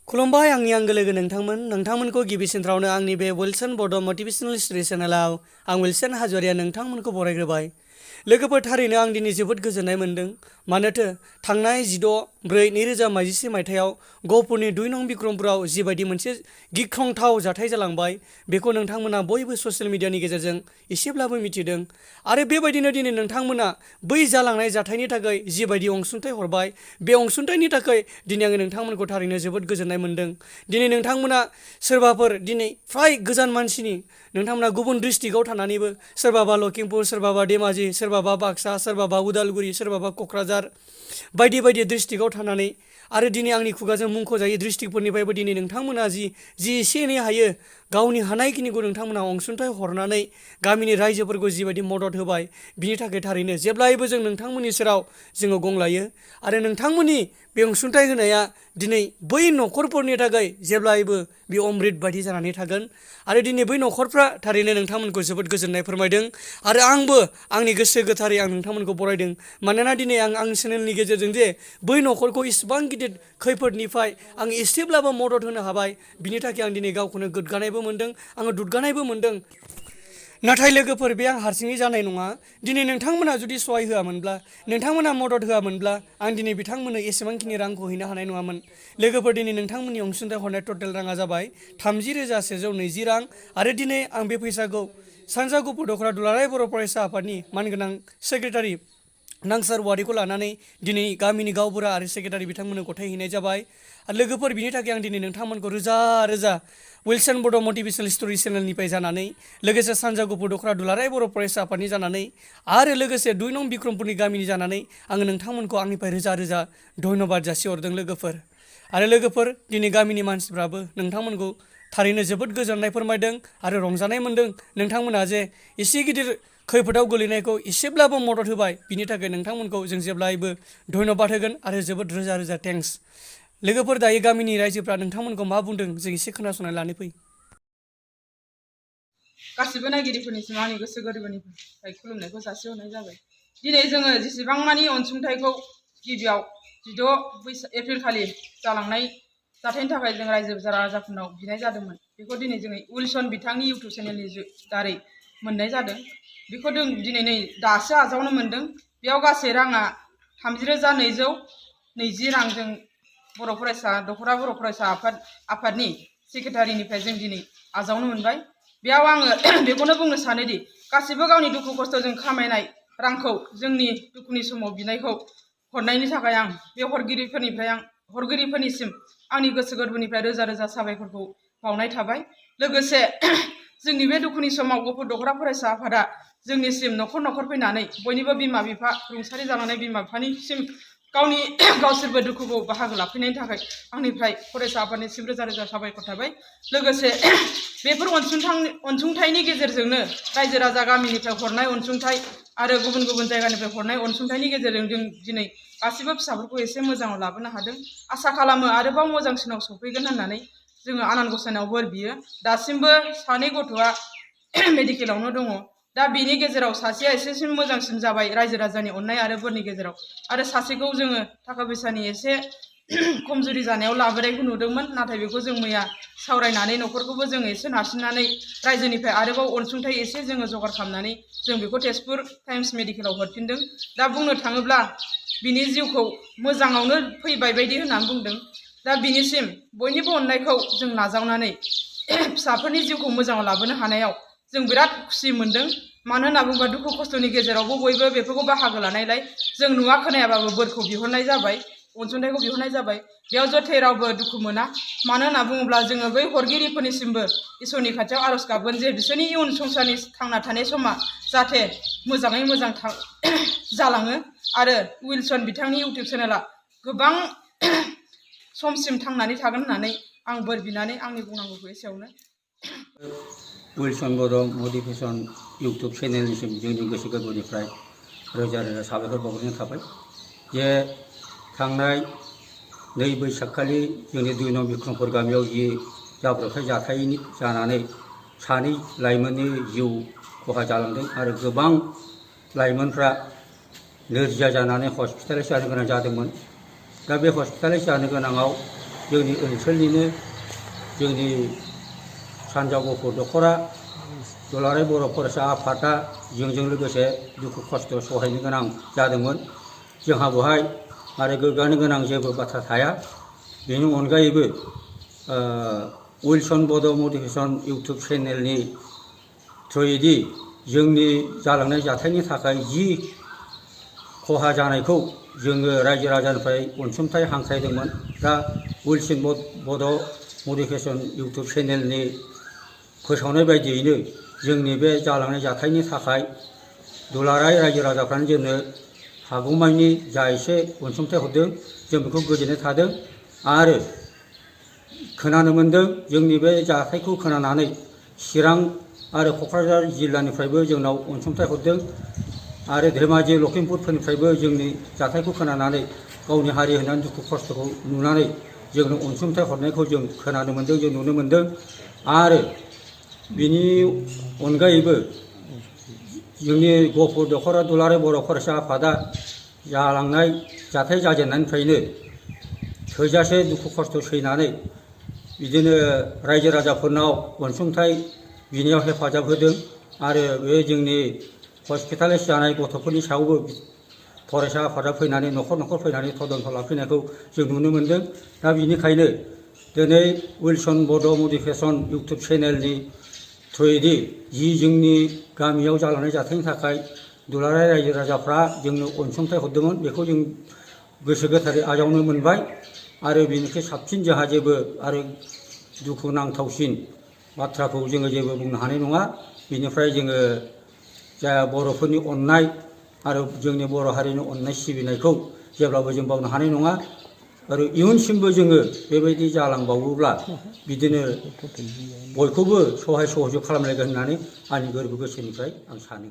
खुलुमबाय आंनि आंगो लोगो नोंथांमोनखौ गिबि सेन्टारावनो आंनि बे विल्सन बड' मटिभेशनेल स्ट'री चेनेलाव आं विल्सन हाज'रिया नोंथांमोनखौ बरायग्रोबाय। लोगोफोर थारैनो आं दिनै जोबोद गोजोननाय मोन्दों। मानोथो थांनाय 16/4/2021 मायथाइयाव गहपुरनि 2 नं बिक्रमपुराव जिबायदि मोनसे गिख्रंथाव जाथाय जालांबाय बेखौ नोंथांमोना बयबो ससियेल मिडियानि गेजेरजों एसेब्लाबो मिथिदों। आरो बेबायदिनो दिनै नोंथांमोना बै जालांनाय जाथायनि थाखाय जिबायदि अनसुंथाइ हरबाय बे अनसुंथाइनि थाखाय दिनै आङो नोंथांमोनखौ थारैनो जोबोद गोजोननाय मोन्दों। दिनै नोंथांमोना सोरबाफोर दिनै फ्राय गोजान मानसिनि नोंथांमोना गुबुन डिस्ट्रिक्टआव थानानैबो सोरबाबा लखिमपुर, सोरबाबा धेमाजि, सोरबाबा बाक्सा, सोरबाबा उदालगुरि, सोरबाबा क'क्राझार बायदि बायदि डिस्ट्रिक्टआव थानानै आरो दिनै आंनि खुगाजों मुंख'जायै डिस्ट्रिक्टफोरनिफ्रायबो दिनै नोंथांमोना जि एसे एनै हायो गावनि हानायखिनिखौ नोंथांमोना अनसुंथाइ हरनानै गामिनि रायजोफोरखौ जिबायदि मदद होबाय बिनि थाखाय थारैनो जेब्लायबो जों नोंथांमोननि सेराव जोङो गंलायो। आरो नोंथांमोननि बे अनसुंथाइ होनाया दिनै बै न'खरफोरनि थाखाय जेब्लायबो बे अमृत बायदि जानानै थागोन। आरो दिनै बै न'खरफ्रा थारैनो नोंथांमोनखौ जोबोद गोजोननाय फोरमायदों। आरो आंबो आंनि गोसो गोथारै आं नोंथांमोनखौ बरायदों। मानोना दिनै आं आंनि चेनेलनि गेजेरजों जे बै न'खरखौ इसिबां गिदिर खैफोदनिफ्राय आं एसेब्लाबो मदद होनो हाबाय बिनि थाखाय आं दिनै गावखौनो गोग्गानायबो मोन्दों, आङो दुग्गानायबो मोन्दों। नाथाय लोगोफोर बे आं हारसिङै जानाय नङा। दिनै नोंथांमोना जुदि सहाय होआमोनब्ला, नोंथांमोना मदद होआमोनब्ला आं दिनै बिथांमोननो एसेबांखिनि रांखौ हैनो हानाय नङामोन। लोगोफोर दिनै नोंथांमोननि अनसुंथाइ हरनाय टटेल राङा जाबाय 30,120 रां। आरो दिनै आं बे फैसाखौ सानजा गहपुर दख'रा दुलाराय बर' फरायसा आफादनि मानगोनां सेक्रेटारि नांसार वारिखौ लानानै दिनै गामिनि गावबुरा आरो सेक्रेटारि बिथांमोननो गथायहैनाय जाबाय। आरो लोगोफोर बिनि थाखाय आं दिनै नोंथांमोनखौ रोजा रोजा विल्सन बड' मटिभेशनेल स्ट'री चेनेलनिफ्राय जानानै लोगोसे सानजा गहपुर दख'रा दुलाराय बर' फरायसा आफादनि जानानै आरो लोगोसे 2 नं बिक्रमपुरनि गामिनि जानानै आङो नोंथांमोनखौ आंनिफ्राय रोजा रोजा धन्यबाद जासिहरदों लोगोफोर। आरो लोगोफोर दिनै गामिनि मानसिफ्राबो नोंथांमोनखौ थारैनो जोबोद गोजोननाय फोरमायदों आरो रंजानाय मोन्दों। नोंथांमोना जे एसे गिदिर खैफोदाव गोलैनायखौ एसेब्लाबो मदद होबाय बिनि थाखाय नोंथांमोनखौ जों जेब्लायबो धन्यबाद होगोन आरो जोबोद रोजा रोजा थेंक्स। लोगोफोर दायो गामिनि रायजोफ्रा नोंथांमोनखौ मा बुंदों जों एसे खोनासंनानै लानो फै। गासिबो नायगिरिफोरनिसिम आंनि गोसो गोरबोनिफ्राय खुलुमनायखौ जासिहरनाय जाबाय। दिनै जोङो जेसेबां मानि अनसुंथाइखौ गिबियाव 16 एप्रिल खालि जालांनाय जाथायनि थाखाय जों रायजो राजाफोरनाव बिनाय जादोंमोन बेखौ दिनै जोङो विल्सन बिथांनि इउटुब चेनेलनि दारै मोननाय जादों। बेखौ जों दिनै नै दासो आजावनो मोन्दों। बेयाव गासै राङा 30,220 रां जों दख'रा बर' फरायसा आफादनि सेक्रेटारिनिफ्राय जों दिनै आजावनो मोनबाय। बेयाव आङो बेखौनो बुंनो सानोदि गासिबो गावनि दुखु खस्थ'जों खामायनाय रांखौ जोंनि दुखुनि समाव बिनायखौ हरनायनि थाखाय आं बे हरगिरिफोरनिसिम आंनि गोसो गोरबोनिफ्राय रोजा रोजा साबायखरखौ बावनाय थाबाय। लोगोसे जोंनि बे दुखुनि समाव गहपुर दख'रा फरायसा आफादा जोंनिसिम न'खर न'खर फैनानै बयनिबो बिमा बिफा रुंसारि जालांनाय बिमा बिफानिसिम गावसोरबो दुखुखौ बाहागो लाफैनायनि थाखाय आंनिफ्राय फरायसा आफादनिसिम रोजा रोजा साबायखर थाबाय। लोगोसे बेफोर अनसुंथाइनि गेजेरजोंनो रायजो राजा गामिनिफ्राय हरनाय अनसुंथाइ आरो गुबुन गुबुन जायगानिफ्राय हरनाय अनसुंथाइनि गेजेरजों जों दिनै गासिबो फिसाफोरखौ एसे मोजाङाव लाबोनो हादों। आसा खालामो आरोबाव मोजांसिनाव सफैगोन होननानै जोङो आनान गसाइनाव बोर बियो। दासिमबो सानै गथ'आ मेडिकेलावनो दङ। दा बेनि गेजेराव सासेया एसेसिम मोजांसिन जाबाय रायजो राजानि अननाय आरो बोरनि गेजेराव, आरो सासेखौ जोङो थाखा फैसानि एसे खमजुरि जानायाव लाबोनायखौ नुदोंमोन। नाथाय बेखौ जों मैया सावरायनानै न'खरखौबो जोङो एसे नारसिननानै रायजोनिफ्राय आरोबाव अनसुंथाइ एसे जोङो जगार खालामनानै जों बेखौ तेजपुर टाइम्स मेडिकेलाव हरफिनदों। दा बुंनो थाङोब्ला बिनि जिउखौ मोजाङावनो फैबाय बायदि होननानै बुंदों। दा बिनिसिम बयनिबो अननायखौ जों नाजावनानै फिसाफोरनि जिउखौ मोजाङाव लाबोनो हानायाव जों बिराद खुसि मोन्दों। मानो होनना बुङोबा दुखु खस्थ'नि गेजेरावबो बयबो बेफोरखौ बाहागो लानायलाय जों नुवा खोनायाबाबो बोरखौ बिहरनाय जाबाय, अनसुंथाइखौ बिहरनाय जाबाय। बेयाव जथे रावबो दुखु मोना। मानो होनना बुङोब्ला जोङो बै हरगिरिफोरनिसिमबो इसोरनि खाथियाव आर'ज गाबगोन जे बिसोरनि इयुन संसारनि थांना थानाय समा जाहाथे मोजाङै मोजां जालाङो आरो विल्सन बिथांनि इउटुब चेनेला गोबां समसिम थांनानै थागोन होननानै आं बोर बिनानै आंनि बुंनांगौखौ एसेयावनो विल्सन बड' मटिभेशन इउटुब चेनेलनिसिम जोंनि गोसो गोरबोनिफ्राय रोजा रोजा साबायखर बावग्रोनाय थाबाय जे थांनाय 2 बैसागखालि जोंनि 2 नं बिक्रमपुर गामियाव जि जाब्रबथाय जाथाय जानानै सानै लाइमोननि जिउ खहा जालांदों आरो गोबां लाइमोनफ्रा नोरजिया जानानै हस्पिटालाइज जानो गोनां जादोंमोन। दा बे हस्पिटालाइज जानो गोनाङाव जोंनि ओनसोलनिनो जोंनि सानजा गुफुर दख'रा दुलाराय बर' फरायसा आफादा जोंजों लोगोसे दुखु खस्थ' सहायनो गोनां जादोंमोन। जोंहा बेवहाय आरो गोग्गानो गोनां जेबो बाथ्रा थाया। बेनि अनगायैबो उइलसन बड' मटिभेसन इउटुब चेनेलनि थ्रुयैदि जोंनि जालांनाय जाथायनि थाखाय जि खहा जानायखौ जोङो रायजो राजानिफ्राय अनसुंथाइ हांख्रायदोंमोन। दा उइलसन बड' मटिभेसन इउटुब चेनेलनि फोसावनाय बायदियैनो जोंनि बे जालांनाय जाथायनि थाखाय दुलाराय रायजो राजाफ्रानो जोंनो हागौमानि जा एसे अनसुंथाइ हरदों जों बेखौ गोजोननाय थादों। आरो खोनानो मोन्दों जोंनि बे जाथायखौ खोनानानै चिरां आरो क'क्राझार जिल्लानिफ्रायबो जोंनाव अनसुंथाइ हरदों आरो धेमाजि लखिमपुरफोरनिफ्रायबो जोंनि जाथायखौ खोनानानै गावनि हारि होननानै दुखु खस्थ'खौ नुनानै जोंनो अनसुंथाइ हरनायखौ जों खोनानो मोन्दों, जों नुनो मोन्दों। आरो बिनि अनगायैबो जोंनि गुफुर दख'रा दुलाराय बर' फरायसा आफादा जालांनाय जाथाय जाजेननायनिफ्रायनो थोजासे दुखु खस्थ' सैनानै बिदिनो रायजो राजाफोरनाव अनसुंथाइ बिनायाव हेफाजाब होदों। आरो बे जोंनि हस्पिटालाइज जानाय गथ'फोरनि सायावबो फरायसा आफादा फैनानै न'खर न'खर फैनानै तदन्थ लाफैनायखौ जों नुनो मोन्दों। दा बिनिखायनो दिनै उइलसन बड' मटिभेसन इउटुब चेनेलनि थ्रुयैदि जि जोंनि गामियाव जालांनाय जाथायनि थाखाय दुलाराय रायजो राजाफ्रा जोंनो अनसुंथाइ हरदोंमोन, बेखौ जों गोसो गोथारै आजावनो मोनबाय। आरो बेनिख्रुइ साबसिन जोंहा जेबो आरो दुखु नांथावसिन बाथ्राखौ जोङो जेबो बुंनो हानाय नङा। बेनिफ्राय जोङो जा बर'फोरनि अननाय आरो जोंनि बर' हारिनि अननाय सिबिनायखौ जेब्लाबो जों बावनो हानाय नङा। आरो इयुनसिमबो जोङो बेबायदि जालांबावोब्ला बिदिनो बयखौबो सहाय सहयोग खालामलायगोन होननानै आंनि गोरबो गोसोनिफ्राय आं सानो।